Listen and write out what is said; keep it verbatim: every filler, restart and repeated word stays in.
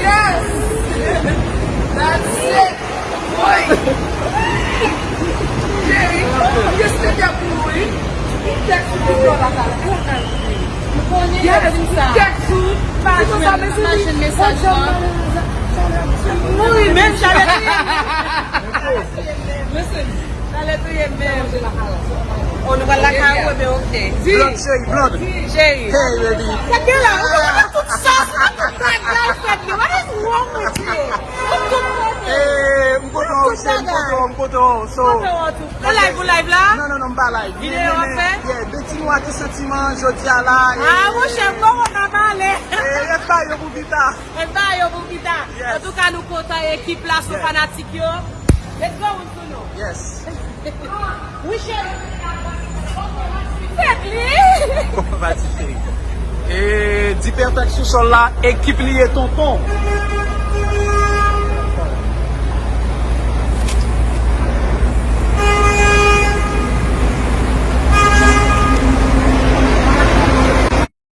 Yes! That's it! Boy! Cheri, m gen sipè pou ou, wi. M tèks ou tout lè w lakay la. Yes, m tèks ou. Se konsa, mesye, m jwenn mesaj lan. Mouri, men chalè touye m. Mesye, chalè touye m menm. O, nou pral lakay ou, ebyen, oke. Blood, cheri, blood. Cheri. Hey, baby. Sa gen la, ou konn tout sòs, ou tout bagay la, ou fè de. What is wrong with you? Ou tout kote. Eh, m kontan, cheri, m kontan, m kontan. So, Ou live, ou live la? Non, non, non, m pa live. Videyo w ap fè? Yeah, Betty Noir ki santiman jodi a la. Ah, monchè, m konprann ap pale. Eh, ret ba yo pou pita. Ret ba yo pou pita. Yes. Antouka, nou kontan ekip la, sou fanatik yo. Let's go, Wood Bruno. Yes. Wi, cheri. Fèt li. Pati cheri. E D-Perfect sou sòl la, ekip li ye tonton.